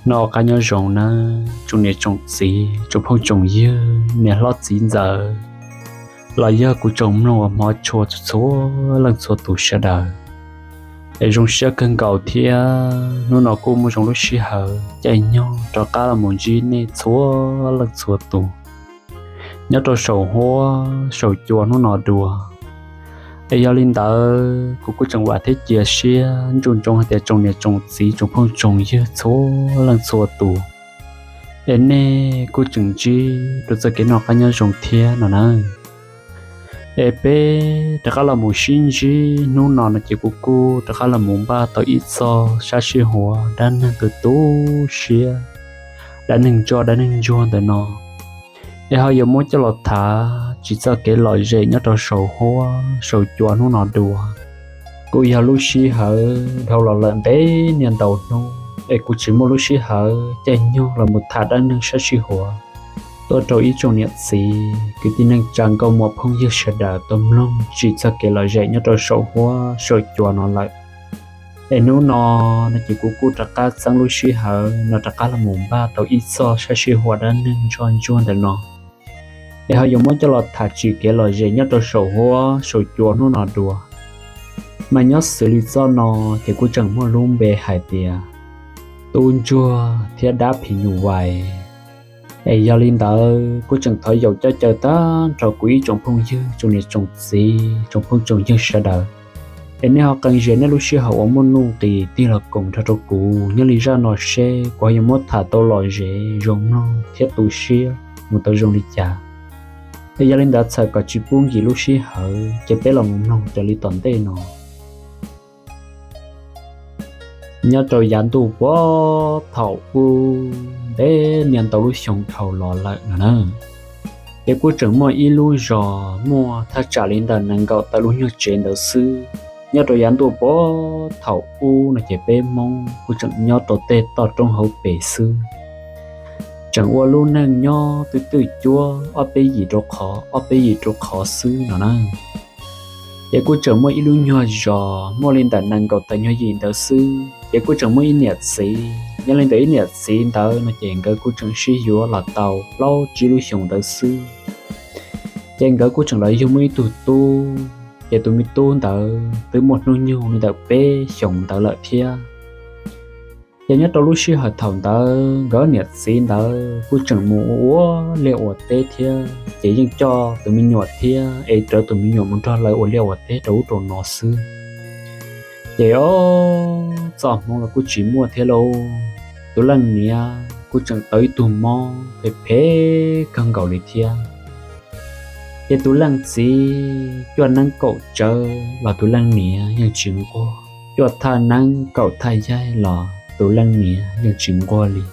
Noj qab nyob zoo nawb tsoom niam tsoom txiv, tsoom phooj tsoom ywg, niam hlob txiv ntxawm, los yog kuv tsoom mloog uas hmov tshua txhua leej txhua tus sawv daws. Es zoo siab kawg nkaus thiab hnub no kuj muaj zoo lub sij hawm caij nyoog rov qab los mus ntsib nej txhua leej txhua tus nyob rau saum huab saum cua hnub no dua. Es yog li ntawd kuv kuj tseem vam thiab cia siab ntsoov ntsoov hais tias tsoom niam tsoom txiv, tsoom phooj tsoom ywg txhua leej txhua tus, es nej kuj tseem ntsib rau txoj kev noj qab nyob zoo thiab no na. Es peb rov qab los mus sib ntsib hnub no no ces kuv kuj rov qab los mus npaj tau ib txoj sab sij huav dab neeg tu tu siab, dab neeg ntsoj dab neeg ntsuag ntawm no, es ho yuav muab coj los tham txog txoj kev lom zem nyob rau saum huab saum cua hnub no dua. Kuj yog lub sij hawm dhau los lawm ntev niaj ntau hnub es kuv tsis muaj lub sij hawm caij nyoog los mus tham dab neeg sab sij huav tuaj rau ib tsoom niam txiv kwv tij neej tsa nkauj muam phooj ywg sawv daws tau mloog txog txoj kev lom zem nyob rau saum huab saum cua no lawm. Es hnub no no ces kuv kuj rov qab txeeb lub sij hawm no rov qab los mus npaj tau ib txoj sab sij huav dab neeg ntsoj ntsuag ntawm no, es ho yuav muab coj los tham txog kev lom zem nyob rau saum huab saum cua hnub no dua. Mas nyob xws li txoj no ces kuj tseem muaj lub npe hais tias tub ntsuag thiab dab phim nyuj vais. Es yog li ntawd kuj tseem thov yaum coj caw tag nrho kuv ib tsoom phooj ywg, tsoom niam tsoom txiv, tsoom phooj tsoom ywg sawv daws, es nej ho qee zes nej lub sij hawm uas muaj nuj nqis tig los koom nrog rau kuv nyob li zaj no seb kuv ho yuav muab tham tau lom zem zoo mloog thiab tu siab mus tau zoo li cas. Es yog li ntawd txhawm kom tsis pub nkim lub sij hawm ces peb los mus mloog raws li tom ntej no. Nyob rau yav ntuj puag thaum ub, ntev niaj ntau lub xyoo dhau los lawm no na, ces kuj tseem muaj ib lub zos muaj thaj tsam li ntawm nees nkaum tawm lub nyuag tsev ntawd xwb. Nyob rau yav ntuj puag thaum ub no ces peb Hmoob kuj tseem nyob rau tej toj roob hauv pes xwb, tseem ua lub neej nyob twj twj cuab ob peb yim rau qhov ob peb yim rau qhov xwb no na. Ces kuj tseem muaj ib lub nyuag zos muaj li ntawm nees nkaum tawm nyuag yim ntawd xwb, ces kuj tseem muaj ib niam txiv. Nyob li ntawm ib niam txiv ntawd no ces nkawd kuj tseem sib yuav los tau plaub tsib lub xyoos ntawd xwb. Ces nkawd kuj tseem los yug muaj ib tug tub, ces tus me tub ntawd twb muaj hnub nyoog li ntawm peb xyoos ntawd lawm thiab. Ces nyob rau lub sij hawm thaum ntawd nkawd niam txiv ntawd kuj tseem mus ua ua liaj ua teb thiab, ces yeej coj tus me nyuam thiab es rawv tus me nyuam mus nrog lawv ua liaj ua teb rau ub rau no xwb. Ces ob txoj hmoov los kuj tsis muaj thiab lauj, tus leej niam kuj tseem tau ib tug mob phem phem kawg nkaus li thiab. Ces tus leej txiv cuaj neeb kaum tsawv los tus leej niam yeej tsis nquag, cuaj thaj neeb kaum thaj yaig los tus leej niam yeej tsis nquag li.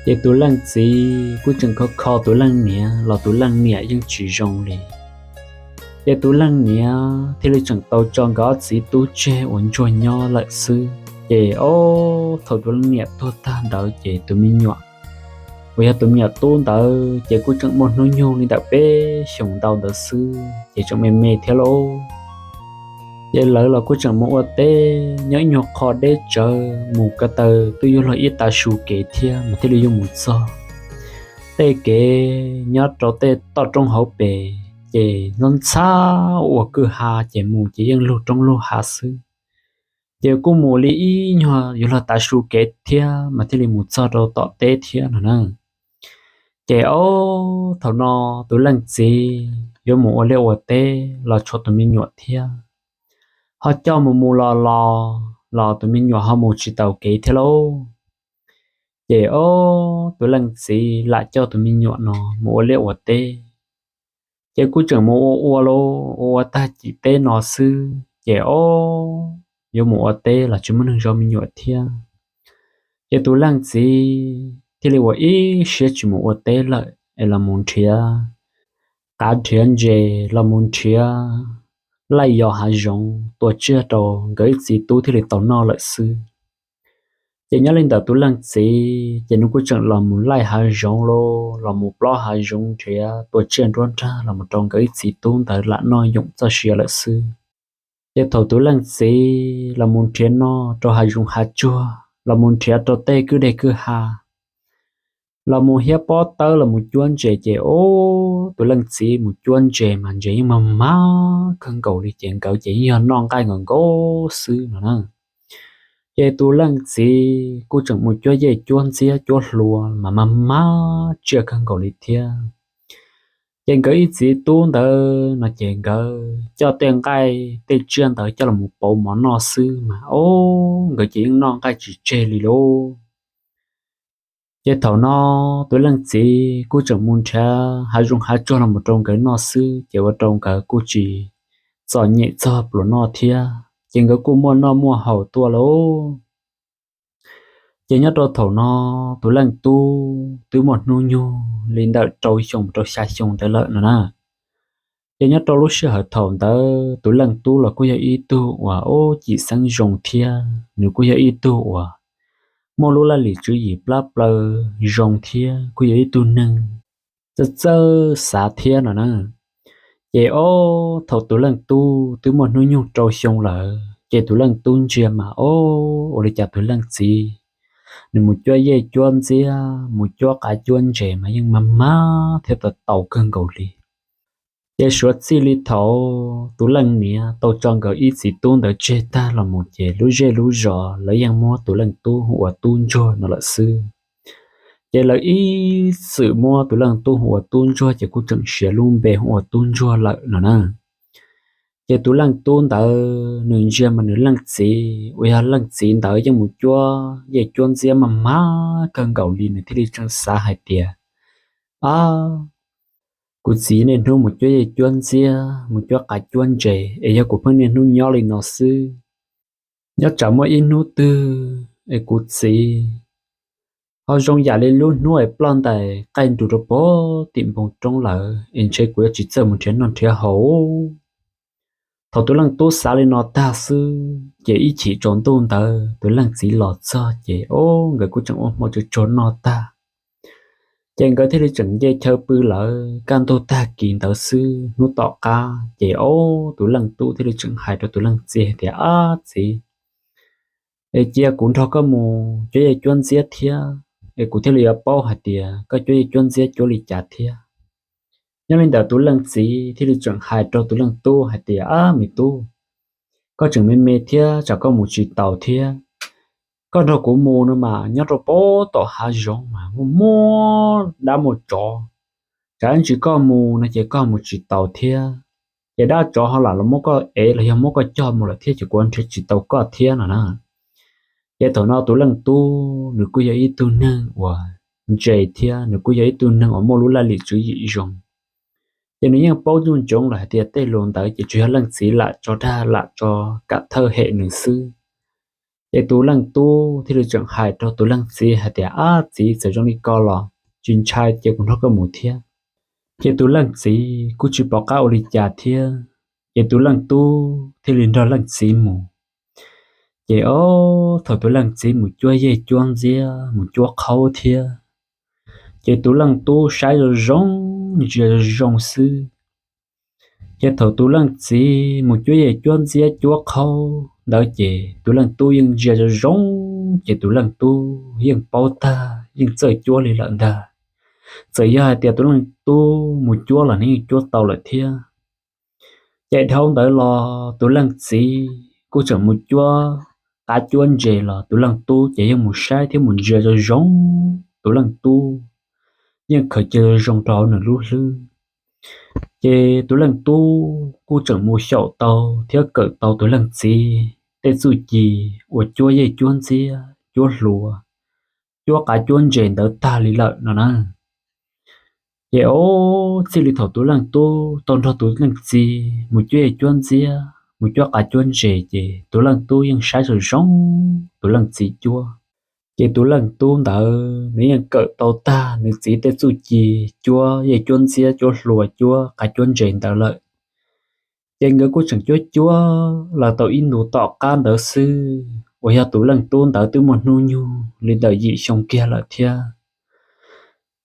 Ces tus leej txiv kuj tseem kho kho tus leej niam los tus leej niam yeej tsis zoo li. Ces tus leej niam thiaj li tseem tau tso nkawd ob txiv tub tseg ua ntsuag nyob lawm xwb. Ces ob thaum tus leej niam tuag tag ntawd ces tus me nyuam uas yog tus me nyuam tub ntawd ces kuj tseem muaj hnub nyoog li ntawm peb xyoos ntau ntawd xwb ces tseem me me thiab lauj. Ces lawv los kuj tseem mus ua teb nyob ib nyuag qho deb tsawv mus ko taw twb yuav luag ib tav su kev thiab mas thiaj li yuav mus txog. Tej kev nyob rau tej toj roob hauv pes ces ntxhab ntxhab ua kwj ha ces mus ces yeej lug roob lug hav xwb. Ces kuj mus li ib nyuag yuav luag tav su kev thiab mas thiaj li mus txog rau tom teb thiab no na. Ces ob thaum no tus leej txiv yuav mus ua liaj ua teb los tshuav tus me nyuam thiab, ho coj mus mus los los los tus me nyuam ho mus tsis taus kev thiab lauj. Ces ob tus leej txiv lam coj tus me nyuam no mus ua liaj ua teb. Ces kuj tseem mus ua ua lauj, ua ua tag cim teb no xwb ces ob yuav mus ua teb los tsis muaj neeg zov me nyuam thiab. Ces tus leej txiv thiaj li ua ib siab tsis mus ua teb lawm es los mus nrhiav qav nrhiav ntses los mus nrhiav laij yos hav zoov tua tsiaj rau nkawd ib txiv tub thiaj li tau noj lawm xwb. Ces nyob li ntawm tus leej txiv ces nws kuj tseem los mus laij hav zoov los los mus plob hav zoov nrhiav tua tsiaj nruab nrag los mus rau nkawd ib txiv tub ntawd lam noj yoom txoj sia lawm xwb. Ces thaum tus leej txiv los mus nrhiav noj rau hav zoov hav tsuag los mus nrhiav rau tej kwj deg kwj ha, los mus hiab pob tawb los mus cuab ntses ces ub, tus leej txiv mus cuab ntses mas ntses yeej mag mag kawg nkaus li ces nkawd ces yeej yog noj nqaij nkaus nkaus xwb no na. Ces tus leej txiv kuj tseem mus cuab yej cuab ntxiab cuab hlua mas mag mag tsiaj kawg nkaus li thiab. Ces nkawd ib txiv tub ntawd no ces nkawd coj tej nqaij tej tsiaj ntawd coj los pauv mov noj xwb mas ub, nkawd ces yeej noj nqaij tsis tseg li lauj. Ces thaum no tus leej txiv kuj tseem mus nrhiav hav zoov hav tsuag los mus rau nkawd noj xwb ces ua rau nkawd kuj tsis txom nyem txog pluas noj thiab ces nkawd kuj muaj noj muaj haus tuaj lauj. Ces nyob rau thaum no tus leej tub twb muaj hnub nyoog li ntawm rau xyoo rau xya xyoo ntawd lawm no na. Ces nyob rau lub sij hawm thaum ntawd tus leej tub los kuj yog ib tug uas ub cim xeeb zoo thiab nws kuj yog ib tug uas muaj lub laj lim tswv yim plab plaws zoo thiab kuj yog ib tug neeg txawj txawj xav thiab no na. Ces ub, thaum tus leej tub twb muaj hnub nyoog rau xyoo lawm ces tus leej tub ntsia mas ub, ua li cas tus leej txiv nws mus cuab yej cuab ntxiab mus cuab qav cuab ntses mas yeej mag mag thiab tau taus kawg nkaus li. Ces suav txij li thaum tus leej niam tau tso nkawd ib txiv tub ntawd tseg tag los mus ces lub zej lub zos lawv yeej muab tus leej tub hu ua tub ntsuag no lawm xwb. Ces lawv ib txwm muab tus leej tub hu ua tub ntsuag ces kuj tseem siav lub npe hu ua tub ntsuag lawm no na. Ces tus leej tub ntawd nws ntsia mas nws leej txiv uas yog leej txiv ntawd yeej mus cuab yej cuab ntxiab mag mag kawg nkaus li nws thiaj li tseem xav hais tias, a, kuv txiv niaj hnub mus cuab yej cuab ntxiab mus cuab qav cuab ntses es yog kuv pheej niaj hnub nyob li no xwb, nyob tsam muaj ib hnub twg es kuv txiv ho zoo yam li lub hnub es ploj ntais qaij nrus rau pem tim npoo roob lawm es ntshe kuv yuav tsis txawj mus nrhiav noj nrhiav haus. Thaum tus leej tub xav li no tag xwb ces ib chim tsaus ntuj ntawd tus leej txiv los txog ces ub, nkawd kuj tseem ua hmo tsuag tsuag noj tag ces nkawd thiaj li tseem nce chaw pw lawm. Kaj ntug tag kis ntawd xwb hnub tom qab ces ub, tus leej tub thiaj li tseem hais rau tus leej txiv hais tias, ab txiv, es cia kuv nrog koj mus cuab yej cuab ntxiab thiab es kuv thiaj li yuav paub hais tias koj cuab yej cuab ntxiab cuab li cas thiab. Nyob li ntawd tus leej txiv thiaj li tseem hais rau tus leej tub hais tias, ab me tub, koj tseem me me thiab tsam koj mus tsis taus thiab. Koj nrog kuv mus no mas nyob rau pem tom hav zoov mas muaj muaj dab muaj tsov, tsam ib ntsis koj mus no ces koj mus tsis taus thiab, ces dab tsov ho lam los muab koj ev los yog muab koj coj mus lawm thiab ces kuv nrhiav tsis tau koj thiab no na. Ces thaum no tus leej tub nws kuj yog ib tug neeg uas ntse thiab nws kuj yog ib tug neeg uas muaj lub laj lim tswv yim zoo, ces nws yeej paub ntuj ntsoov lawm hais tias tej lus ntawd ces tsuas yog leej txiv lam tso dag lam tso kam thawj hem nws xwb. Ces tus leej tub thiaj li tseem hais rau tus leej txiv hais tias, ab txiv, txawm zoo li ko los tsis ntshai, cia kuv nrog koj mus thiab. Ces tus leej txiv kuj tsis pom qab ua li cas thiab, ces tus leej tub thiaj li nrog leej txiv mus. Ces ob, thaum tus leej txiv mus cuab yej cuab ntxiab mus cuab qhaub thiab, ces tus leej tub saib zoo zoo, ntsia zoo zoo xwb. Ces thaum tus leej txiv mus cuab yej cuab ntxiab cuab qhaub ntawd ces tus leej tub yeej ntsia zoo zoo, ces tus leej tub yeej paub tag yeej txawj cuab li lawm ntag. Txawm yog hais tias tus leej tub mus cuab los nws yeej cuab tau lawm thiab. Ces dhau ntawd los tus leej txiv kuj tseem mus cuab qav cuab ntses los tus leej tub ces yeej mus saib thiab mus ntsia zoo zoo. Tus leej tub yeej khaws cia zoo zoo rau hauv nws lub hlwb. Ces tus leej tub kuj tseem mus xyaum tau thiab kawm tau tus leej txiv tej txuj ci uas cuab yej cuab ntxiab cuab hlua, cuab qav cuab ntses ntawd tag li lawm no na. Ces ob, txij li thaum tus leej tub tau nrog tus leej txiv mus cuab yej cuab ntxiab mus cuab qav cuab ntses ces tus leej tub yeej saib zoo zoo tus leej txiv cuab. Ces tus leej tub ntawd nws yeej kawm tau tag nws txiv tej txuj ci cuab yej cuab ntxiab cuab hlua cuab qav cuab ntses ntawd lawm. Ces nkawd kuj tseem cuab cuab los tau ib ntus tom qab ntawd xwb uas yog tus leej tub ntawd twb muaj hnub nyoog li ntawm yim xyoo kiag lawm thiab.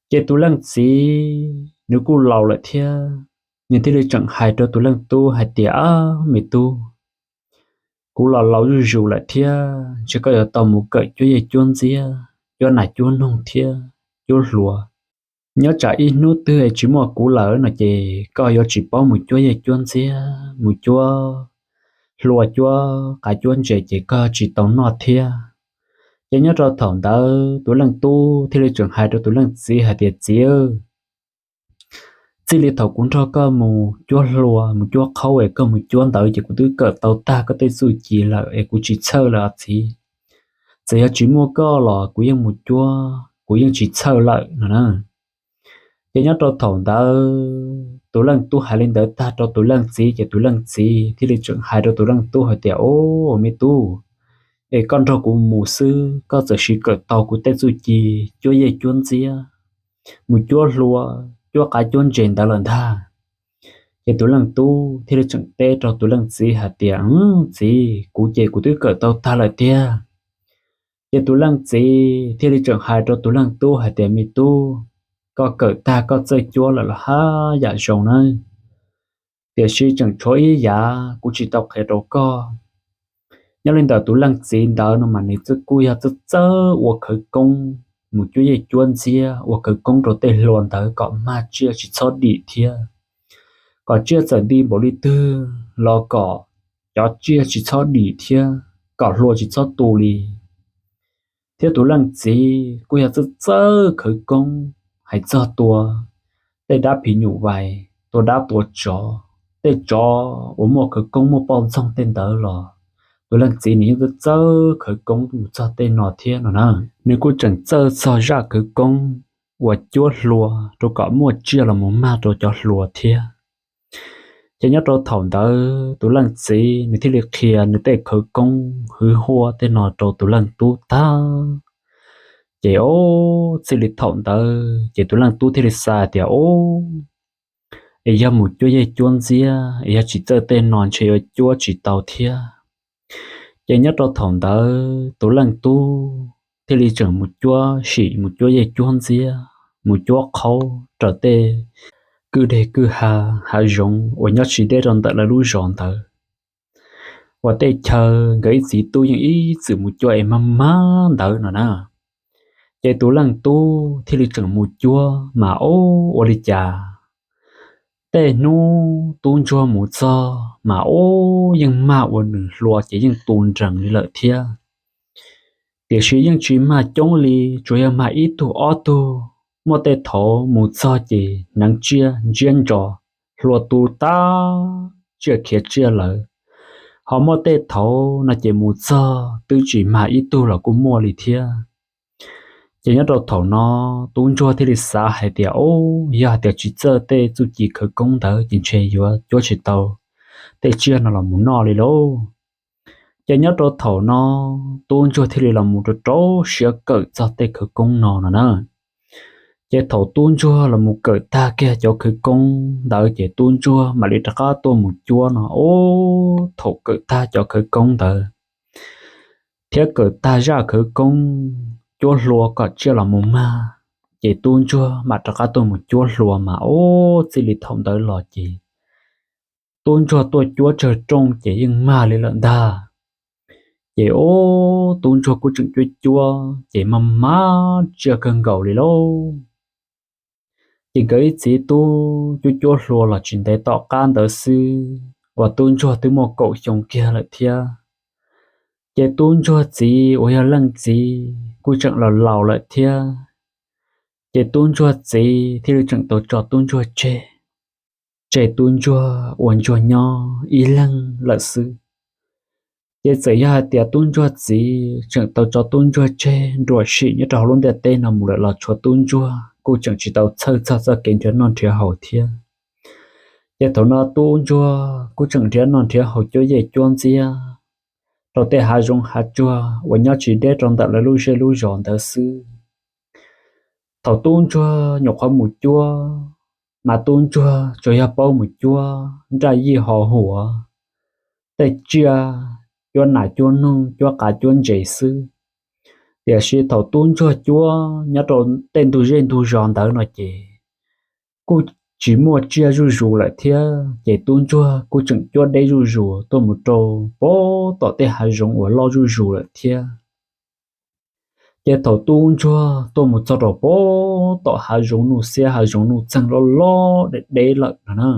Ces tus leej txiv nws kuj laus lawm thiab, nws thiaj li tseem hais rau tus leej tub hais tias, ab me tub, kuv los laus zuj zus lawm thiab, ntshe koj yuav tau mus kawm cuab yej cuab ntxiab, cuab nas cuab noog thiab cuab hlua. Nyob tsam ib hnub twg es tsis muaj kuv lawm no ces koj yuav tsis paub mus cuab yej cuab ntxiab, mus cuab hlua cuab qav cuab ntses ces koj tsis tau noj thiab. Ces nyob rau thaum ntawd tus leej tub thiaj li tseem hais rau tus leej txiv hais tias, Txiv, txij li thaum kuv nrog koj mus cuab hlua mus cuab qhaub es koj mus cuab ntawd ces kuv twb kawm tau tag koj tej txuj ci lawm es kuv tsis txhawj lawm os txiv. Txawm yog tsis muaj koj los kuv yeej mus cuab, kuv yeej tsis txhawj lawm no na. Ces nyob rau thaum ntawd tus leej tub hais li ntawd tag rau tus leej txiv ces tus leej txiv thiaj li tseem hais rau tus leej tub hais tias, Au, me tub, es koj nrog kuv mus xwb koj txawm sim kawm tau kuv tej txuj ci cuab yej cuab ntxiab, mus cuab hlua, cuab qav cuab ntses ntawd lawm ntag. Ces tus leej tub thiaj li tseem teb rau tus leej txiv hais tias, Txiv, kuv ces kuv twb kawm tau tag lawm tiag. Ces tus leej txiv thiaj li tseem hais rau tus leej tub hais tias, Me tub, koj kawm tag koj txawj cuab lawm los haj yam zoo nawb. Tiam sis tseem tshuav ib yam kuv tsis tau qhia rau koj. Nyob li ntawm tus leej txiv ntawd no mas nws txawj kuj yog txawj txawj ua khawv koob, mus cuab yej cuab ntxiab ua khawv koob rau tej hlua ntawd kom mag tsiaj tsis txhob dim thiab, kom tsiaj txawm nti npaum li twg los kom cov tsiaj tsis txhob dim thiab kom hlua tsis txhob tu li. Thiab tus leej txiv kuj yog txawj txawj khawv koob hais txog tua tej dab phim nyuj vais, tua dab tua tsov, tej tsov uas muaj khawv koob muaj poj ntxoog tej ntawd los tus leej txiv nws yeej txawj txawj khawv koob mus txog tej no thiab no na. Nws kuj tseem txawj txog zaj khawv koob uas cuab hlua rau kom muaj tsiaj los mus mag rau cov hlua thiab. Ces nyob rau thaum ntawd tus leej txiv nws thiaj li qhia nws tej khawv koob hwv huaj tej no rau tus leej tub tag. Ces o, txij li thaum ntawd ces tus leej tub thiaj li xav tias, O, es yog mus cuab yej cuab ntxiab es yog tsis txawj tej no ntshe yuav cuab tsis tau thiab. Ces nyob rau thaum ntawd tus leej tub thiaj li tseem mus cuab sim mus cuab yej cuab ntxiab, mus cuab qhaub raws tej kwj deg kwj ha, hav zoov uas nyob tsis deb rau ntawm lawv lub zos ntawd, uas tej chaw nkawd ib txiv tub yeej ib txwm mus cuab es mag mag ntawd no na. Ces tus leej tub thiaj li tseem mus cuab mas o, ua li cas tej hnub tub ntsuag mus txog mas o, yeej mag ua nws hlua ces yeej tu nrees li lawm thiab. Tiam sis yeej tsis mag coob li, tsuas yog mag ib tug ob tug. Muaj tej thaum mus txog ces hneev tsiaj ntsiab ntso, hlua tu tag, tsiaj khiav tsiaj lawm. Ho muaj tej thaum no ces mus txog twb tsis mag ib tug los kuj muaj li thiab. Ces nyob rau thaum no tub ntsuag thiaj li xav hais tias, O, yog hais tias tsis txawj tej txuj ci khawv koob ntawd ces ntshe yuav cuab tsis tau tej tsiaj no los mus noj li lauj. Ces nyob rau thaum no tub ntsuag thiaj li los mus rau rau siab kawm txog tej khawv koob no no na. Ces thaum tub ntsuag los mus kawm tag kiag cov khawv koob ntawd ces tub ntsuag mam li rov qab tuaj mus cuab no. O, thaum kawm tag cov khawv koob ntawd thiab kawm tag zaj khawv koob cuab hlua kom tsiaj los mus mag, ces tub ntsuag mam rov qab tuaj mus cuab hlua mas o, txij li thaum ntawd los ces tub ntsuag tuaj cuab tsawg rooj ces yeej mag li lawm ntag. Ces o, tub ntsuag kuj tseem cuab cuab ces mag mag tsiaj kawg nkaus li lauj. Ces nkawd ib txiv tub cuab cuab hlua los tsis ntev tom qab ntawd xwb uas tub ntsuag twb muaj kaum xyoo kiag lawm thiab. Ces tub ntsuag txiv uas yog leej txiv kuj tseem los laus lawm thiab. Ces tub ntsuag txiv thiaj li tseem tau tso tub ntsuag tseg, tseg tub ntsuag ua ntsuag nyob ib leeg lawm xwb. Ces txawm yog hais tias tub ntsuag txiv tseem tau tso tub ntsuag tseg nruam sim nyob rau hauv lub ntiaj teb no mus lawm los tshuav tub ntsuag kuj tseem tsis tau txhawj txog txoj kev nrhiav noj nrhiav haus thiab. Ces thaum no tub ntsuag kuj tseem nrhiav noj nrhiav haus cuab yej cuab ntxiab rau tej hav zoov hav tsuag uas nyob tsis deb rau ntawm lawv lub zej lub zos ntawd xwb. Thaum tub ntsuag nyuam qhuav mus cuab, mas tub ntsuag tsuas yog paub mus cuab nraj yij ho huam, tej tsiaj, cuab nas cuab noog cuab qav cuab ntses xwb. Tiam sis thaum tub ntsuag cuab nyob rau tej ntug zej ntug zos ntawd no ces kuj tsis muaj tsiaj zuj zus lawm thiab, ces tub ntsuag kuj tseem cuab deb zuj zus tuaj mus rau pem tom tej hav zoov uas loj zuj zus lawm thiab. Ces thaum tub ntsuag tuaj mus txog rau pem tom hav zoov nuj xiab hav zoov nuj txeeg loj loj deb deb lawm no na,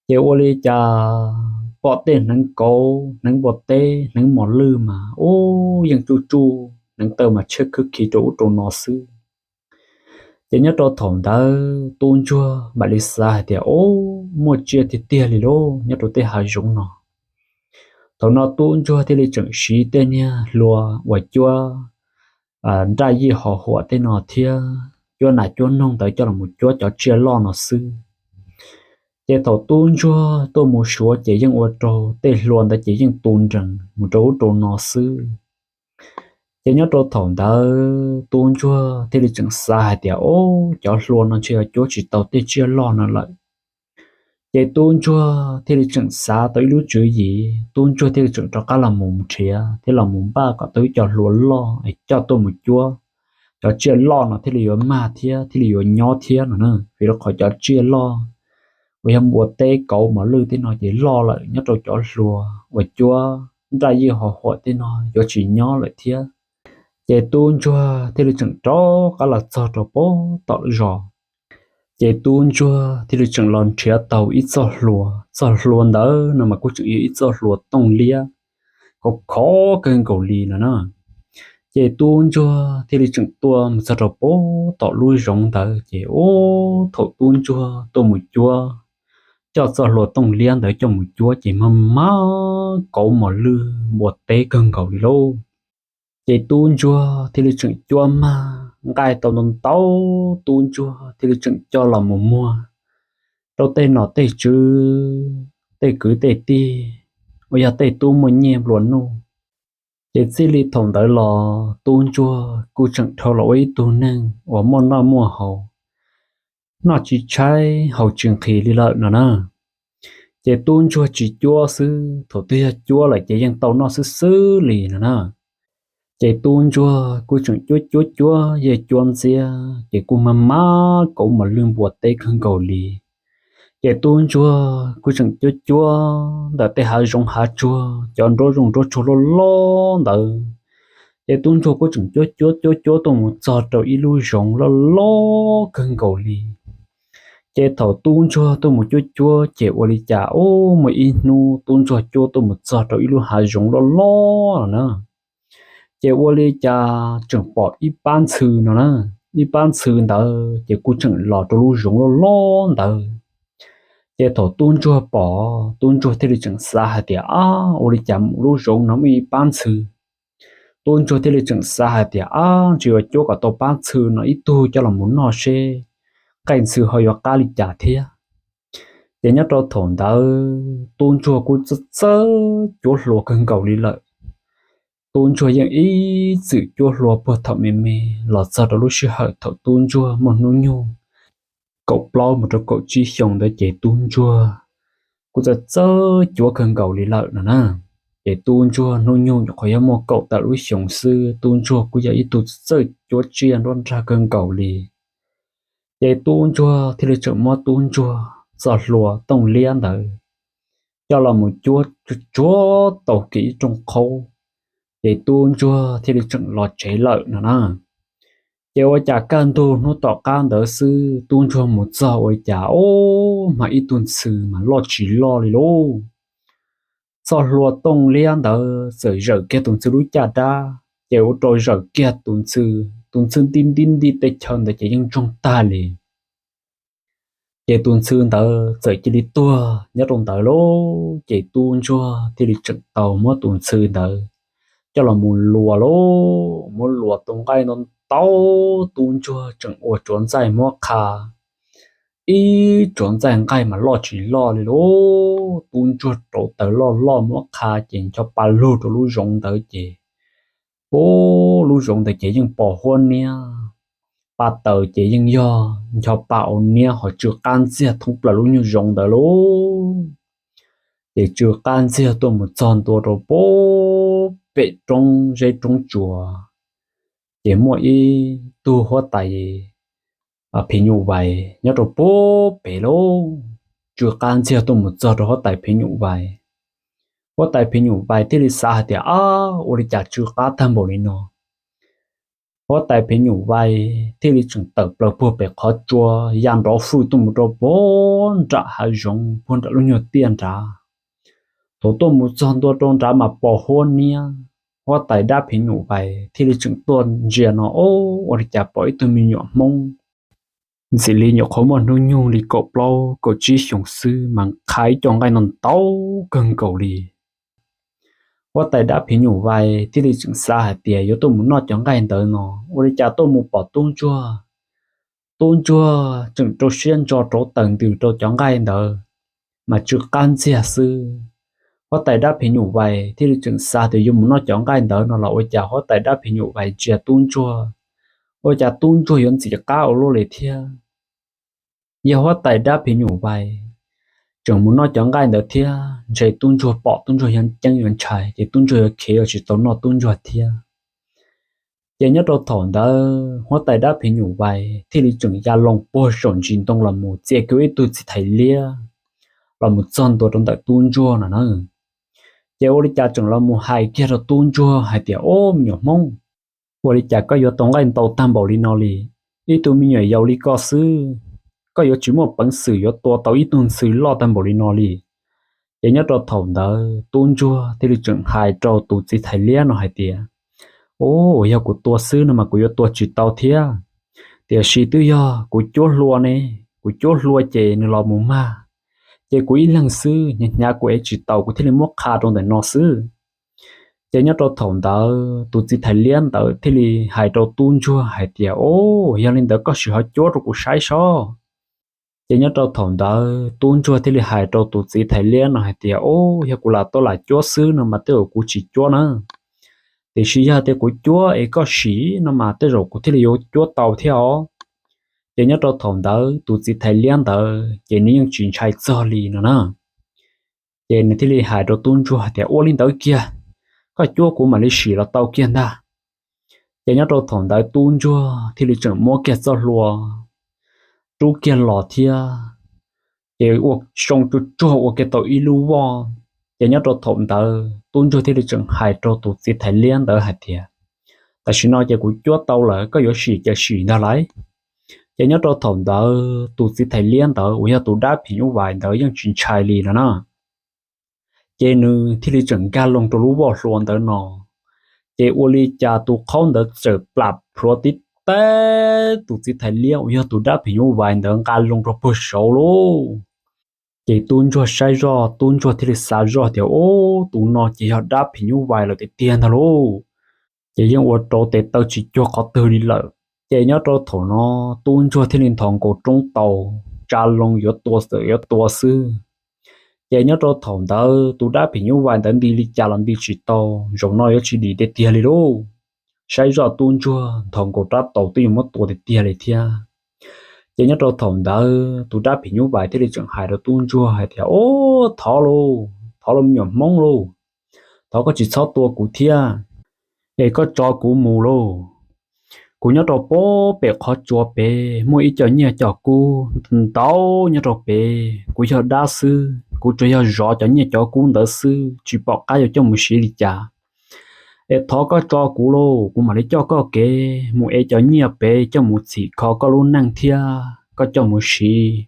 ces ua li cas pom tej hneev kauv, hneev npua teb, hneev mos lwj mas ub yeej tsuj tsuj hneev taw mas tshiab khwb khi rau ub rau no xwb. Ces nyob rau thaum ntawd tub ntsuag mam li xav hais tias, Ub, muaj tsiaj tiag tiag li lauj nyob rau tej hav zoov no. Thaum no tub ntsuag thiaj li tseem siv tej niag hlua uas cuab nraj yij ho huam tej no thiab cuab nas cuab noog ntawd coj los cuab cov tsiaj loj no xwb. Ces thaum tub ntsuag tuaj mus suav ces yeej ua rau tej hlua ntawd ces yeej tu nrees mus rau ub rau no xwb. Ces nyob rau thaum ntawd tub ntsuag thiaj li tseem xav hais tias, Ub, cov hlua no ntshe yuav cuab tsis tau tej tsiaj loj no lawm. Ces tub ntsuag thiaj li tseem xav tau ib lub tswv yim, tub ntsuag thiaj li tseem rov qab los mus nrhiav thiab los mus npaj kom tau ib co hlua loj es coj tuaj mus cuab, cov tsiaj loj no thiaj li yuav mag thiab thiaj li yuav nyob thiab no na. Vim rau qhov cov tsiaj loj uas yog npua teb kauv mos lwj tej no ces loj lawm, nyob rau cov hlua uas cuab nraj yij ho huam tej no yuav tsis nyob lawm thiab. Ces tub ntsuag thiaj li tseem rov qab los txog rau pem tom zos. Ces tub ntsuag thiaj li tseem los nrhiav tau ib txoj hlua. Txoj hlua ntawd no mas kuj tseem yog ib txoj hlua tooj liab khov khov kawg nkaus li no na. Ces tub ntsuag thiaj li tseem tuaj mus txog rau pem tom lub zoov ntawd ces ub, thaum tub ntsuag tuaj mus cuab, coj txoj hlua tooj liab ntawd coj mus cuab ces mag mag kauv mos lwj npua teb kawg nkaus li lauj. Ces tub ntsuag thiaj li tseem cuab mag nqaij tau ntau ntau, tub ntsuag thiaj li tseem coj los mus muag rau tej nom tej tswv, tej kwv tej tij uas yog tej tub muaj nyiaj nplua nuj. Ces txij li thaum ntawd los tub ntsuag kuj tseem dhau los ua ib tug neeg uas muaj noj muaj haus, noj tsis tshaib haus tsis nqhis li lawm no na. Ces tub ntsuag tsis cuab xwb, thaum twg yog cuab lawm ces yeej tau noj xwb xwb li no na. Ces tub ntsuag kuj tseem cuab cuab cuab yeej cuab ntxiab ces kuj mag mag kauv mos lwj npua teb kawg nkaus li. Ces tub ntsuag kuj tseem cuab cuab ntawm tej hav zoov hav tsuag, cov nruab zooj nruab tsuag loj loj ntawd. Ces tub ntsuag kuj tseem cuab cuab cuab cuab tuaj mus txog rau ib lub zoov loj loj kawg nkaus li. Ces thaum tub ntsuag tuaj mus cuab cuab ces ua li cas ub, muaj ib hnub tub ntsuag cuab tuaj mus txog rau ib lub hav zoov loj loj no na. Ces ua li cas tseem pom ib pab ntxhw no na. Ib pab ntxhw ntawd ces kuj tseem los rau lub zoov loj loj ntawd. Ces thaum tub ntsuag pom, tub ntsuag thiaj li tseem xav hais tias, Ab, ua li cas mus lub zoov no muaj ib pab ntxhw? Tub ntsuag thiaj li tseem xav hais tias, Ab, ntshe yuav cuab kom tau pab ntxhw no ib tug coj los mus noj seb nqaij ntxhw ho yuav qab li cas thiab. Ces nyob rau thaum ntawd tub ntsuag kuj txawj txawj cuab hlua kawg nkaus li lawm. Tub ntsuag yeej ib txwm cuab hlua puag thaum me me los txog rau lub sij hawm thaum tub ntsuag muaj hnub nyoog kaum plaub mus rau kaum tsib xyoo ntawd ces tub ntsuag kuj txawj txawj cuab kawg nkaus li lawm no na. Ces tub ntsuag hnub nyoog nyuam qhuav yog muaj kaum tawm lub xyoo xwb, tub ntsuag kuj yog ib tug txawj cuab tsiaj nruab nrag kawg nkaus li. Ces tub ntsuag thiaj li tseem muab tub ntsuag txoj hlua tooj liab ntawd coj los mus cuab tsuag tsuag tau kiag ib rooj qhaub, ces tub ntsuag thiaj li tseem los tsev lawm no na. Ces ua cas kaj ntug hnub tom qab ntawd xwb tub ntsuag mus txog ua cas ub, hma ib tug ntxhw mas loj tsis loj li lauj. Txoj hlua tooj liab ntawd txawm zawm kiag tus ntxhw lub caj dab, ces ua rau zawm kiag tus ntxhw, tus ntxhw nti nti nti tej chaw ntawd ces yeej ntsoog tag li. Ces tus ntxhw ntawd txawm cia li tuag nyob rau ntawd lauj. Ces tub ntsuag thiaj li tseem tau muab tus ntxhw ntawd coj los mus luas lauj, muab luas tus nqaij ntau ntau, tub ntsuag tseem ua tsuav ntxaij muab qha ib tsuav ntxaij nqaij mas loj tsis loj li lauj. Tub ntsuag rauv taws loj loj muab qha ces ncho pa lug rau lub zoov ntawd ces, ub, lub zoov ntawd ces yeej pos huab niab, pa taws ces yeej yog ncho pa au niab ho tsw qab ntxiag thoob plaws lub nyuag zoov ntawd lauj. Ces tsw qab ntxiag tuaj mus txog ntua rau pem roob zeb roob tsuas, ces muaj ib tug huab tais phim nyuj vais nyob rau puag pem lauj, tsw qab ntxiag tuaj mus txog rau huab tais phim nyuj vais. Huab tais phim nyuj vais thiaj li xav hais tias, Ab, ua li cas tsw qab tag npaum li no? Huab tais phim nyuj vais thiaj li tseem tawm plaws puag pem qhov tsua, ya nrov fwj tuaj mus rau puag nram hav zoov puag nram lub nyuag tiaj nrad. Thaum tuaj mus txog ntua rau nrad mas pos huab niab, huab tais dab phim nyuj vais thiaj li tseem tuaj ntsia no, Ob, ua li cas pom ib tug me nyuam Hmoob ntxim li nyuam qhuav muaj hnub nyoog li kaum plaub kaum tsib xyoos xwb mas qha ib co nqaij no ntau kawg nkaus li. Huab tais dab phim nyuj vais thiaj li tseem xav hais tias yuav tuaj mus noj cov nqaij ntawd no, ua li cas tuaj mus pom tub ntsuag. Tub ntsuag tseem rau siab ntso rauv taws ntws rau cov nqaij ntawd, mas tsw qab ntxiag xwb. Huab tais dab phim nyuj vais thiaj li tseem xav tias yuav mus noj cov nqaij ntawd no los ua cas huab tais dab phim nyuj vais ntsia tub ntsuag, ua cas tub ntsuag yuav ntxim qab ua luaj li thiab. Yog huab tais dab phim nyuj vais tseem mus noj cov nqaij ntawd thiab ntshe tub ntsuag pom tub ntsuag yuav ceeb yuav ntshai ces tub ntsuag yuav khiav yuav tsis tau noj tub ntsuag thiab. Ces nyob rau thaum ntawd huab tais dab phim nyuj vais thiaj li tseem ya loo puag saum ntsis ntoo los mus txia kiag ib tug txiv thais liab los mus txog ntua rau ntawm tub ntsuag no na. Ces ua li cas tseem los mus hais kiag rau tub ntsuag hais tias, Ob, me nyuam Hmoob, ua li cas koj yuav tau nqaij ntau tag npaum li no li? Ib tug me nyuam yaus li koj xwb, koj yuav tsis muaj peev xwm yuav tua tau ib tug ntxhw loj tag npaum li no li. Ces nyob rau thaum ntawd tub ntsuag thiaj li tseem hais rau tus txiv thais liab no hais tias, Ub, yog kuv tua xwb no mas kuv yuav tua tsis tau thiab. Tiam sis twb yog kuv cuab hlua ne, kuv cuab hlua ces nws los mus mag, ces kuv ib leeg xwb hnyav hnyav kuv ev tsis tau kuv thiaj li muab qha rau ntawm no xwb. Ces nyob rau thaum ntawd tus txiv thais liab ntawd thiaj li hais rau tub ntsuag hais tias, Ob, yog li ntawd koj sim ho cuab rau kuv saib sob. Ces nyob rau thaum ntawd tub ntsuag thiaj li hais rau tus txiv thais liab no hais tias, Ob, yog kuv lam tuaj lam cuab xwb no mas tej zaum kuv tsis cuab na. Tiam sis yog tias kuv cuab es koj sim no mas tej zaum kuv thiaj li yuav cuab tau thiab os. Ces nyob rau thaum ntawd tus txiv thais liab ntawd ces nws yeej tsis ntshai txog li no na. Ces nws thiaj li hais rau tub ntsuag tias, Ua li ntawd kiag, koj cuab kuv mam li sim los tau kiag ntag. Ces nyob rau thaum ntawd tub ntsuag thiaj li tseem muab kiag txoj hlua rub kiag los thiab, ces ua zoo tsuag tsuag ua kiag tau ib lub voj. Ces nyob rau thaum ntawd tub ntsuag thiaj li tseem hais rau tus txiv thais liab ntawd hais tias, Tam sim no ces kuv cuab tau lawm, koj yuav sim ces sim ntag lauj. Ces nyob rau thaum ntawd tus txiv thais liab ntawd uas yog tus dab phim nyuj vais ntawd yeej tsis ntshai li no na. Ces nws thiaj li tseem nkag loo rau lub voj hlua ntawd no, ces ua li cas tus qhaub ntawd txawm plam plhuav tib teb tus txiv thais liab uas yog tus dab phim nyuj vais ntawd nqa loo rau puag saud lauj. Ces tub ntsuag saib zoj, tub ntsuag thiaj li xav zoj tias, Ub, tus no ces yog dab phim nyuj vais lawm tiag tiag ntag lauj. Ces yeej ua rau tes taw tsis cuag qhov twg li lawm. Ces nyob rau thaum no tub ntsuag thiaj li nthos nkaus roob taus, tsa loo yuav tua txawm yuav tua xwb. Ces nyob rau thaum ntawd tus dab phim nyuj vais ntawd nti li cas los nti tsis tau, zaum no yuav tsis dim tiag tiag li lauj. Saib zoj tub ntsuag nthos nkaus rab taus twb yuav muab tua tiag tiag li thiab. Ces nyob rau thaum ntawd tus dab phim nyuj vais thiaj li tseem hais rau tub ntsuag hais tias, Ub, thov lauj, thov lauj me nyuam Hmoob lauj, thov koj tsis txhob tua kuv thiab, es koj tso kuv mus lauj. Kuv nyob rau puag pem qhov tsua pem muaj ib co nyiaj co kub ntau nyob rau pem, kuv yog dab xwb, kuv tsuas yog zov cov nyiaj cov kub ntawd xwb, tsis pom qab yuav coj mus siv li cas. Es thov koj tso kuv lauj, kuv mam li coj koj kev mus ev cov nyiaj pem coj mus txhim kho koj lub neej thiab koj coj mus siv.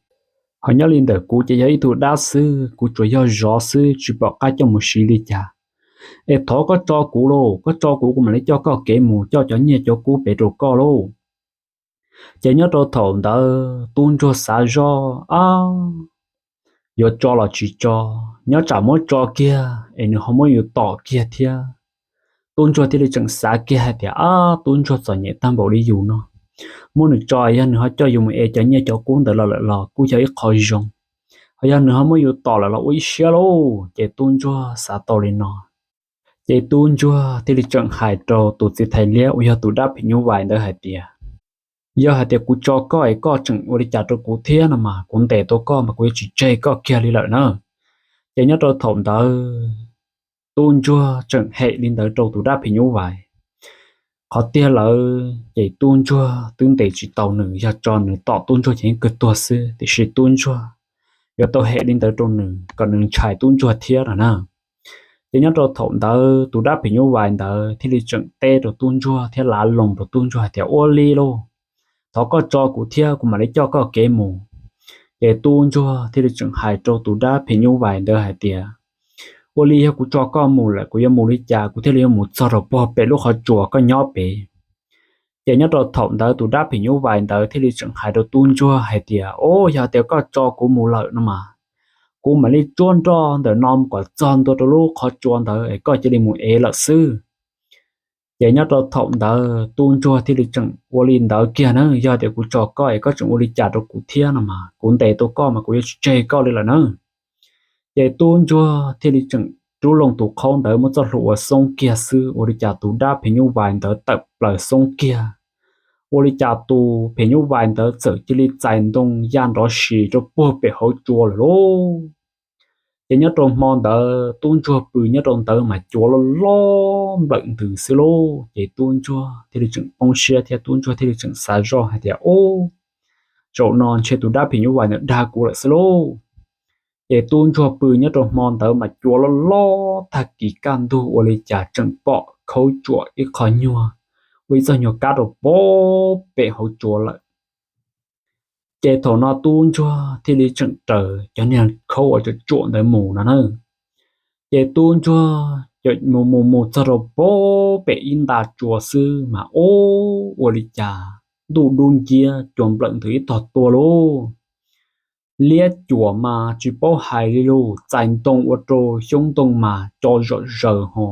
Ho nyob li ntawm kuv ces yog ib tug dab xwb, kuv tsuas yog zov xwb, tsis pom qab coj mus siv li cas. Es thov koj tso kuv lauj, koj tso kuv, kuv mam li coj koj kev mus coj cov nyiaj cov kub pem rau koj lauj. Ces nyob rau thaum ntawd tub ntsuag xav zoj, Ab, yuav tso los tsis tso? Nyob tsam muab tso kiag es nws ho muab yus tom kiag thiab. Tub ntsuag thiaj li tseem xav kiag hais tias, Ab, tub ntsuag txom nyem tag npaum li yus no, muab nws tso yog nws ho coj yus mus ev cov nyiaj cov kub ntawd los lawm los kuj yog ib qho zoo, ho yog nws ho muab yus tom lawm los ua ib siab lauj. Ces tub ntsuag xav tau li no, ces tub ntsuag thiaj li tseem hais rau tus txiv thais liab uas yog tus dab phim nyuj vais ntawd hais tias, Yog hais tias kuv tso koj es koj tseem ua li cas rau kuv thiab no mas kuv ntes tau koj mas kuv yuav tsis tseg koj kiag li lawm na. Ces nyob rau thaum ntawd tub ntsuag tseem hem li ntawd rau tus dab phim nyuj vais. Qhov tiag lawm ces tub ntsuag twb ntes tsis tau nws, yog tso nws tom tub ntsuag ces yeej kawg tuag xwb, tiam sis tub ntsuag yuav tau hem li ntawd rau nws kom nws ntshai tub ntsuag thiab no na. Ces nyob rau thaum ntawd tus dab phim nyuj vais ntawd thiaj li tseem teb rau tub ntsuag thiab lav loo rau tub ntsuag hais tias, Ua li lauj, thov koj tso kuv thiab kuv mam li coj koj kev mus. Ces tub ntsuag thiaj li tseem hais rau tus dab phim nyuj vais ntawd hais tias, Ua li yog kuv tso koj mus lawm kuv yuav mus li cas kuv thiaj li yuav mus txog rau puag pem lub qhov tsua koj nyob pem? Ces nyob rau thaum ntawd tus dab phim nyuj vais ntawd thiaj li tseem hais rau tub ntsuag hais tias, Au, yog tias koj tso kuv mus lawm no mas, kuv mam li tsuab nroj ntawm no mus kom txog ntua rau lub qhov tsua ntawd es koj cia li mus ev lawm xwb. Ces nyob rau thaum ntawd tub ntsuag thiaj li tseem ua li ntawd kiag na, Yog tias kuv tso koj es koj tseem ua li cas rau kuv thiab no mas, kuv ntes tau koj mas kuv yuav tsis tseg koj li lawm na. Ces tub ntsuag thiaj li tseem rub loo tus qhaub ntawd muab txoj hlua ua xoob kiag xwb, ua li cas tus dab phim nyuj vais ntawd tawm plaws xoob kiag. Ua li cas tus phim nyuj vais ntawd txawm cia li txais ntoo ya nrov sis rau puag pem hauv tsua lawm lauj. Ces nyob rau hmo ntawd tub ntsuag pw nyob rau ntawd mas cua loj loj nplawm ntws xwb lauj. Ces tub ntsuag thiaj li tseem poob siab thiab tub ntsuag thiaj li tseem xav zoj hais tias, Ub, zaum no ntshe tus dab phim nyuj vais ntawd dag kuv lawm xwb lauj. Ces tub ntsuag pw nyob rau hmo ntawd mas cua loj loj tag kis kaj ntug ua li cas tseem pom khaub tsuam ib qho nyuag, ua ib txoj nyuag kab rau puag pem hauv tsua lawm. Ces thaum no tub ntsuag thiaj li tseem raws cov niag khaub uas tsuam tsuam ntawd mus no na. Ces tub ntsuag mus mus mus txog rau puag pem ib nta tsua xwb mas ub, ua li cas ntuj dub nciab cua nplawm ntws ib tog tuaj lauj. Liab cuam mas tsis paub hais li lauj, txais ntoo ua rau xyoob ntoo mas co zom zaws ho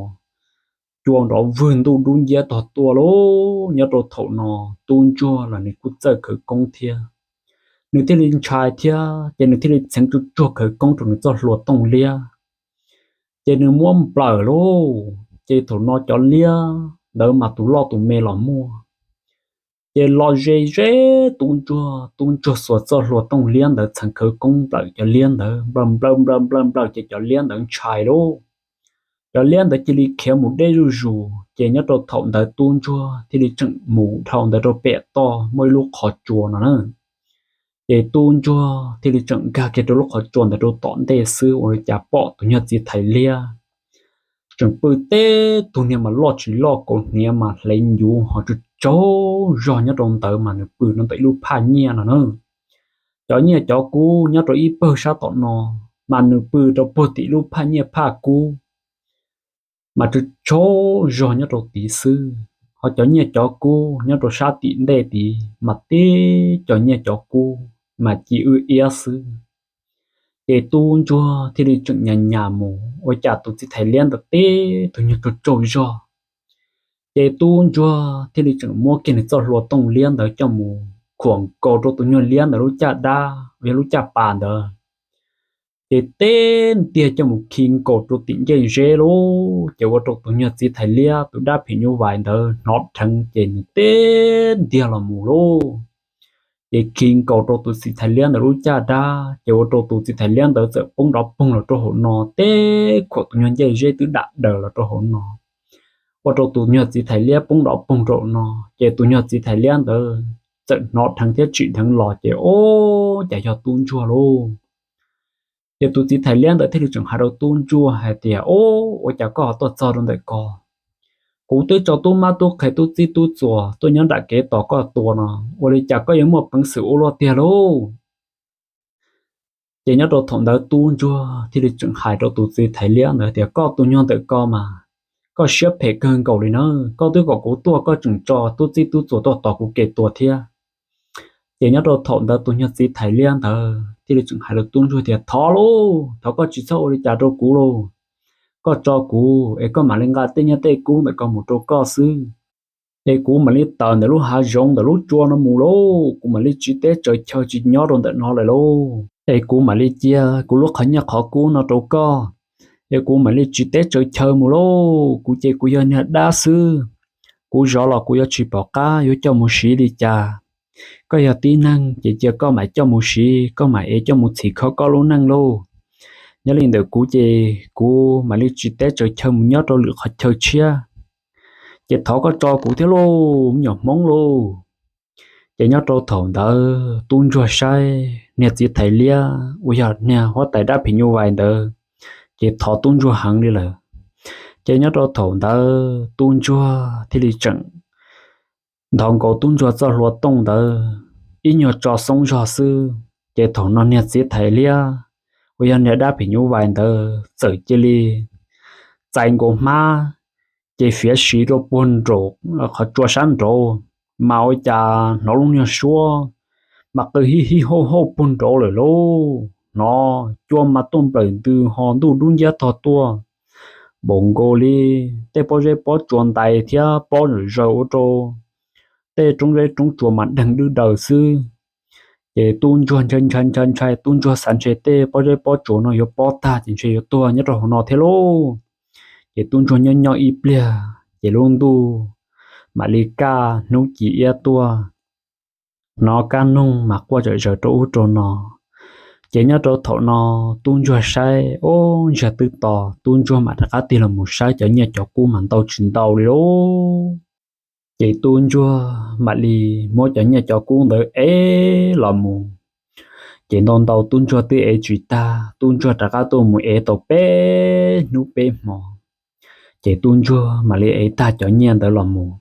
cua nrov vwg ntuj dub nciab tog tuaj lauj. Nyob rau thaum no tub ntsuag los nws kuj txawj khawv koob thiab, nws thiaj li ntshai thiab ces nws thiaj li txheev tsuj tsuag khawv koob rau nws txoj hlua tooj liab. Ces nws muab nplawm lauj, ces thaum no cov liab ntawd mas tus loj tus me los muaj. Ces los ze ze tub ntsuag, tub ntsuag xuas txoj hlua tooj liab ntawd txheev khawv koob nplawm cov liab ntawd, nplawm nplawm nplawm nplawm nplawm ces cov liab ntawd ntshai lauj. Cov liab ntawd cia li khiav mus deb zuj zus, ces nyob rau thaum ntawd tub ntsuag thiaj li tseem mus dhau ntawd rau pem toj muaj ib lub qhov tsua no na. Ces tub ntsuag thiaj li tseem nkag kiag rau lub qhov tsua ntawd rau tom ntej xwb ua li cas pom tus nyuag txiv thais liab tseem pw teb tug niag mas loj tsis loj, kaus hniav mas hle ncuv ho tsaug tsaug zog nyob rau ntawd mas nws pw rau ntawm ib lub phaj nyiaj no na. Cov nyiaj cov kub nyob rau ib pawg sab tom no, mas nws pw rau puag tim lub phaj nyiaj phaj kub mas tsaug tsaug zog nyob rau tid xwb. Ho cov nyiaj cov kub nyob rau sab tim ntej tid mas tib cov nyiaj cov kub mas ci wb iab xwb. Ces tub ntsuag thiaj li tseem nyas nyas mus ua cas tus txiv thais liab ntawd teb tus nyuag tsaug tsaug zog. Ces tub ntsuag thiaj li tseem muab kiag nws txoj hlua tooj liab ntawd coj mus khuam nkaus rau tus nyuag liab ntawd lub caj dab uas yog lub caj pas ntawd. Ces teb ntiag coj mus khi nkaus rau tim ncej zeb lauj, ces ua rau tus nyuag txiv thais liab tus dab phim nyuj vais ntawd hnov dheev ces nws teb ntiag los mus lauj. Ces khi nkaus rau tus txiv thais liab ntawd lub caj dab ces ua rau tus txiv thais liab ntawd txawm poob nrov poog los rau hauv no, teb khuam tus nyuag ncej zeb twb dam daws los rau hauv no, ua rau tus nyuag txiv thais liab poob nrov poog rau hauv no. Ces tus nyuag txiv thais liab ntawd txawm hnov dheev thiab tsim dheev los ces ub, cas yog tub ntsuag lauj. Ces tus txiv thais liab ntawd thiaj li tseem hais rau tub ntsuag hais tias, Ub, ua cas koj ho tuaj txog rau ntawm ko? Kuv twb tso tub mab tub qhe tub txib tub txuas tuaj nyob nram kev tos koj tua no, ua li cas koj yuav muaj peev xwm ua luaj tiag lauj? Ces nyob rau thaum ntawd tub ntsuag thiaj li tseem hais rau tus txiv thais liab ntawd tias, Koj tus nyuag ntawm ko mas koj siab phem kawg nkaus li na, koj twb kom kuv tuaj koj tseem tso tub txib tub txuas tuaj tos kuv kev tua thiab. Ces nyob rau thaum ntawd tus nyuag txiv thais liab ntawd thiaj li tseem hais rau tub ntsuag tias, Thov lauj, thov koj tsis txhob ua li cas rau kuv lauj. Koj tso kuv es koj mam li nqa tej nyiaj tej kub ntawm ko mus rau koj xwb, es kuv mam li tawm ntawm lub hav zoov ntawm lub tsua no mus lauj, kuv mam li tsiv teb tsaws chaw tsis nyob rau ntawm no lawm lauj. Es kuv mam li cia kuv lub qhov nyiaj qhov kub no rau koj, es kuv mam li tsiv teb tsaws chaw mus lauj. Kuv ces kuv yog niag dab xwb, kuv zov los kuv yuav tsis pom qab yuav coj mus siv li cas. Koj yog tib neeg ces cia koj mam coj mus siv, koj mam ev coj mus txhim kho koj lub neej lauj. Nyob li ntawm kuv ces kuv mam li tsiv teb tsaws chaw mus nyob rau lwm qhov chaw tshiab. ces thov koj tso kuv thiab lauj, me nyuam Hmoob lauj. Ces nyob rau thaum ntawd tub ntsuag saib niag txiv thais liab uas yog niag huab tais dab phim nyuj vais ntawd, ces thov tub ntsuag heev li lawm. Ces nyob rau thaum ntawd tub ntsuag thiaj li tseem nthov nkaus tub ntsuag txoj hlua tooj ntawd ib nyuag tso xoob zog xwb, ces thaum no niag txiv thais liab uas yog niag dab phim nyuj vais ntawd txawm cia li txais nkaus hmab, ces fiav siv rau puag nraum qhov tsua sab nraud, mas ua cas hnov lub niag suab mas qw hij hij hauj hauj puag nraud lawm lauj. Hnov cua mas tuaj nplawm ntws ho ntuj dub nciab tog tuaj, npaum nkaus li tej pob zeb pob tsuas ntais thiab pob zawm zaws ua rau tej roob zeb roob tsuas mas deeg dwb daws xwb. Ces tub ntsuag ntshai ntshai ntshai ntshai, tub ntsuag xav ntshe tej pob zeb pob tsuas no yuav pob tag ces ntshe yuav tuag nyob rau hauv no thiab lauj. Ces tub ntsuag nyob nyob ib pliag ces lub ntuj mam li kaj hnub ci iab tuaj, hnov kab noog mas quaj zom zaws rau ub rau no. Ces nyob rau thaum no tub ntsuag saib, ob, ntsiag twb to, tub ntsuag mam rov qab tig los mus saib cov nyiaj cov kub mas ntau tsis ntau li lauj. Ces tub ntsuag mam li muab cov nyiaj cov kub ntawd ev los mus. Ces ntau ntau tub ntsuag twb ev tsis tag, tub ntsuag rov qab tuaj mus ev tau peb hnub peb hmo, ces tub ntsuag mam li ev tag cov nyiaj ntawd los mus.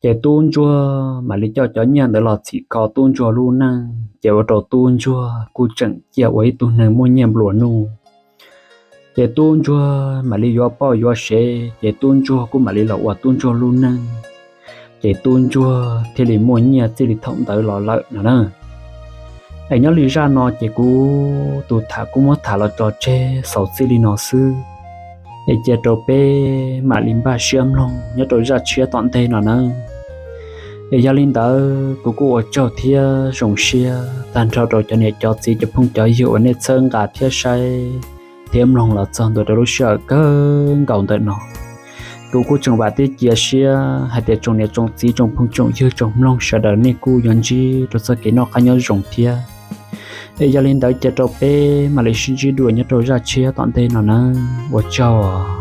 Ces tub ntsuag mam li coj cov nyiaj ntawd los txhim kho tub ntsuag lub neej, ces ua rau tub ntsuag kuj tseem cia ua ib tug neeg muaj nyiaj nplua nuj. Ces tub ntsuag mam li yuav poj yuav sev, ces tub ntsuag kuj mam li los ua tub ntsuag lub neej, ces tub ntsuag thiaj li muaj nyiaj txij li thaum ntawd los lawm no na. Es nyob li zaj no ces kuv tus tham kuj muab tham los tso tseg xaus txij li no xwb. Es cia rau peb mam li npaj siab mloog nyob rau zaj tshiab tom ntej no nawb. Es yog li ntawd kuv kuj ua tsaug thiab zoo siab tag nrho rau cov niam cov txiv cov phooj cov ywg uas nej txhawb nqa thiab saib thiab mloog los txog ntua rau lub sij hawm kawg nkaus ntawm no. Kuv kuj tseem vam thiab cia siab hais tias tsoom niam tsoom txiv tsoom phooj tsoom ywg tsoom mloog sawv daws nej kuj yuav ntsib rau txoj kev noj qab nyob zoo thiab. Es yog li ntawd cia rau peb mam li sib ntsib dua nyob rau zaj tshiab tom ntej no nawb. Ua tsaug.